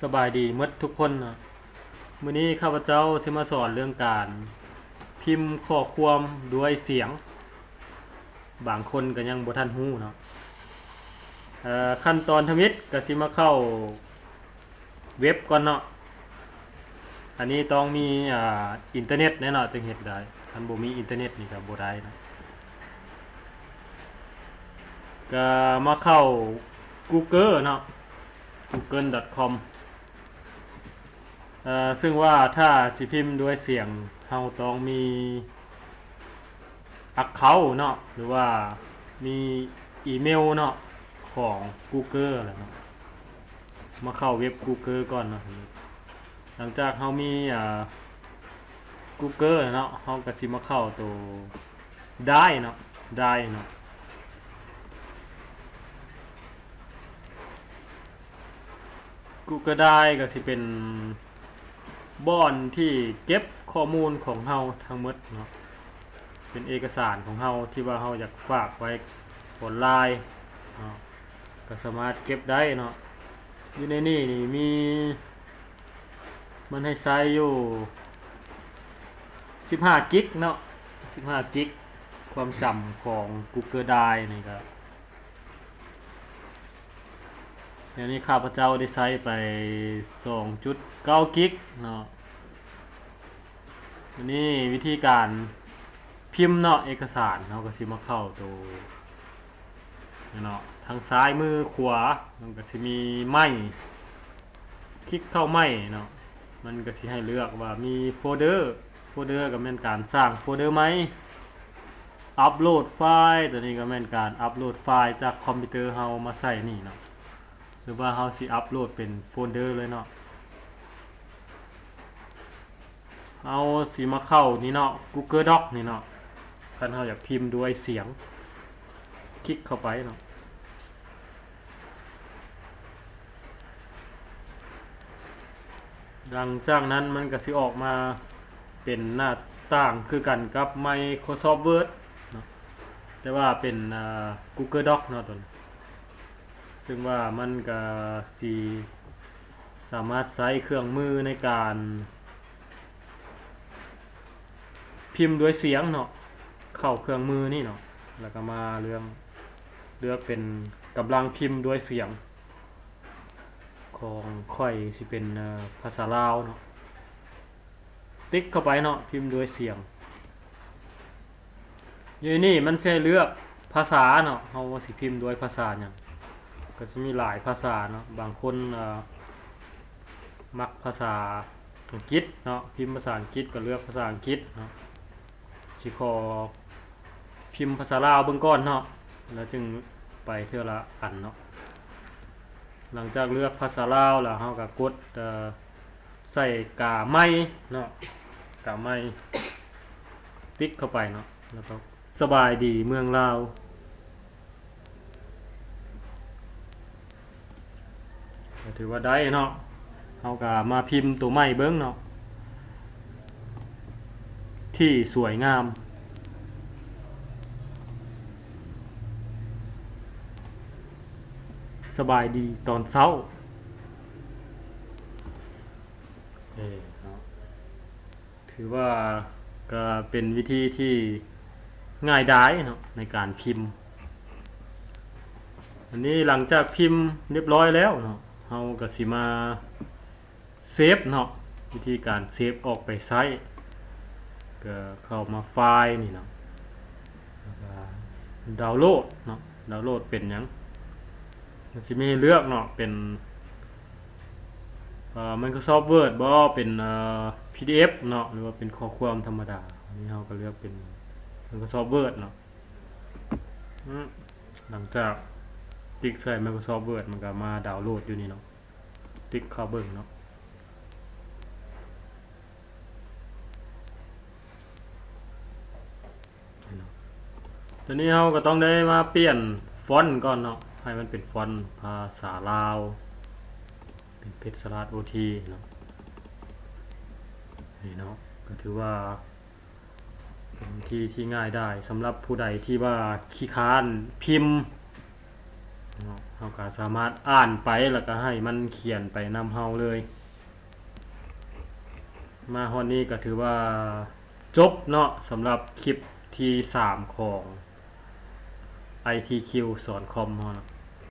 ສະບາຍດີໝົດທຸກຄົນເນາະ. ມື້ນີ້ຂ້າພະເຈົ້າຊິມາສອນເລື່ອງການພິມຂໍ້ຄວາມດ້ວຍສຽງ. ບາງຄົນກໍຍັງບໍ່ທັນຮູ້ເນາະ. ເອີ ຂັ້ນຕອນທຳອິດກໍຊິມາເຂົ້າເວັບກ່ອນເນາະ. ອັນນີ້ຕ້ອງມີ ອ່າ ອິນເຕີເນັດແນ່ເນາະ ຈຶ່ງເຮັດໄດ້. ຄັນບໍ່ມີອິນເຕີເນັດນີ້ກໍບໍ່ໄດ້ເນາະ. ກໍມາເຂົ້າກູເກີເນາະ ກູເກີດອດຄອມ ເຊິ່ງວ່າຖ້າຊິພິມດ້ວຍສຽງ ເຮົາຕ້ອງມີແອັກເຄົາເນາະ ຫຼືວ່າມີອີເມວເນາະ ຂອງກູເກີແຫຼະເນາະ. ມາເຂົ້າເວັບກູເກີກ່ອນເນາະ. ຫຼັງຈາກເຮົາມີ ອ່າ ກູເກີເນາະ ເຮົາກໍຊິມາເຂົ້າໂຕ ໄດຣຟ໌ເນາະ ໄດຣຟ໌ເນາະ. ກູເກີໄດຣຟ໌ກໍຊິເປັນບ່ອນທີ່ເກັບຂໍ້ມູນຂອງເຮົາທັງໝົດເນາະ ເປັນເອກະສານຂອງເຮົາທີ່ວ່າເຮົາຢາກຝາກໄວ້ອອນລາຍເນາະ ກໍສາມາດເກັບໄດ້ເນາະ. ຢູ່ໃນນີ້ນີ້ມີ ມັນໃຫ້ໃຊ້ຢູ່ສິບຫ້າກິກເນາະ ສິບຫ້າກິກ ຄວາມຈຳຂອງກູເກີໄດຣຟ໌ນີ້ກໍ ດຽວນີ້ຂ້າພະເຈົ້າໄດ້ໃຊ້ໄປສອງຈຸດເກົ້າກິກເນາະ. ອັນນີ້ວິທີການພິມເນາະ ເອກະສານ ເຮົາກໍຊິມາເຂົ້າໂຕ ເນາະ ທາງຊ້າຍມືຂວາ ມັນກໍຊິມີໄມ້ ຄລິກເຂົ້າໄມ້ເນາະ ມັນກໍຊິໃຫ້ເລືອກວ່າມີໂຟເດີ ໂຟເດີກໍແມ່ນການສ້າງໂຟເດີໃໝ່ ອັບໂຫຼດໄຟລ໌ ຕົວນີ້ກໍແມ່ນການອັບໂຫຼດໄຟລ໌ຈາກຄອມພິວເຕີເຮົາມາໃສ່ນີ້ເນາະ ຫຼືວ່າເຮົາຊິອັບໂຫຼດເປັນໂຟເດີເລີຍເນາະ. ເຮົາຊິມາເຂົ້ານີ້ເນາະ ກູເກີດອກນີ້ເນາະ ຄັນເຮົາຢາກພິມດ້ວຍສຽງ ຄລິກເຂົ້າໄປເນາະ. ຫຼັງຈາກນັ້ນມັນກໍຊິອອກມາເປັນໜ້າຕ່າງຄືກັນກັບໄມໂຄຣຊອບເວີດເນາະ ແຕ່ວ່າເປັນ ອ່າ ກູເກີດອກເນາະ ຕົວນີ້ ເຊິ່ງວ່າມັນກໍຊິ ສາມາດໃຊ້ເຄື່ອງມືໃນການພິມດ້ວຍສຽງເນາະ ເຂົ້າເຄື່ອງມືນີ້ເນາະ ແລ້ວກໍມາເລື່ອງ ເລືອກເປັນກຳລັງພິມດ້ວຍສຽງ ຂອງຂ້ອຍຊິເປັນ ເອີ ພາສາລາວເນາະ. ຕິກເຂົ້າໄປເນາະ ພິມດ້ວຍສຽງ. ຢູ່ໃນນີ້ມັນຊິໃຫ້ເລືອກພາສາເນາະ ເຮົາວ່າຊິພິມດ້ວຍພາສາຫຍັງ ກໍຊິມີຫຼາຍພາສາເນາະ. ບາງຄົນ ເອີ ມັກພາສາອັງກິດເນາະ ພິມພາສາອັງກິດກໍເລືອກພາສາອັງກິດເນາະ. ຊິຂໍພິມພາສາລາວເບິ່ງກ່ອນເນາະ ແລ້ວຈຶ່ງໄປເທື່ອລະອັນເນາະ. ຫຼັງຈາກເລືອກພາສາລາວແລ້ວ ເຮົາກໍກົດ ເອີ ໃສ່ກາໄມເນາະ ກາໄມ ຕິກເຂົ້າໄປເນາະ ແລ້ວກໍສະບາຍດີເມືອງລາວ ກໍຖືວ່າໄດ້ເນາະ. ເຮົາກໍມາພິມໂຕໃໝ່ເບິ່ງເນາະ ທີ່ສວຍງາມ. ສະບາຍດີຕອນເຊົ້າ. ເອີເນາະ ຖືວ່າກໍເປັນວິທີທີ່ງ່າຍດາຍເນາະ ໃນການພິມ. ອັນນີ້ຫຼັງຈາກພິມຮຽບຮ້ອຍແລ້ວເນາະ ເຮົາກໍຊິມາເຊບເນາະ ວິທີການເຊບອອກໄປໃຊ້ ກໍເຂົ້າມາໄຟລ໌ນີ້ເນາະ ແລ້ວກໍດາວໂຫຼດເນາະ. ດາວໂຫຼດເປັນຫຍັງ? ມັນຊິມີໃຫ້ເລືອກເນາະ ເປັນ ເອີ ໄມໂຄຣຊອບເວີດບໍ ເປັນ ເອີ ພີດີເອັຟເນາະ ຫຼືວ່າເປັນຂໍ້ຄວາມທຳມະດາ. ອັນນີ້ເຮົາກໍເລືອກເປັນໄມໂຄຣຊອບເວີດເນາະ. ອືມ ຫຼັງຈາກຕິກໃສ່ໄມໂຄຣຊອບເວີດ ມັນກໍມາດາວໂຫຼດຢູ່ນີ້ເນາະ. ຕິກເຂົ້າເບິ່ງເນາະ. ຕອນນີ້ເຮົາກໍຕ້ອງໄດ້ມາປ່ຽນຟອນກ່ອນເນາະ ໃຫ້ມັນເປັນຟອນພາສາລາວ ເປັນເພັດສະຫຼາດໂອທີເນາະ. ນີ້ເນາະ ກໍຖືວ່າເປັນທີ່ທີ່ງ່າຍດາຍສຳລັບຜູ້ໃດທີ່ວ່າຂີ້ຄ້ານພິມ. ເຮົາກໍສາມາດອ່ານໄປ ແລ້ວກໍໃຫ້ມັນຂຽນໄປນຳເຮົາເລີຍ. ມາຮອດນີ້ກໍຖືວ່າຈົບເນາະ ສຳລັບຄລິບທີສາມຂອງ ໄອທີຄິວ ສອນຄອມເຮົາເນາະ.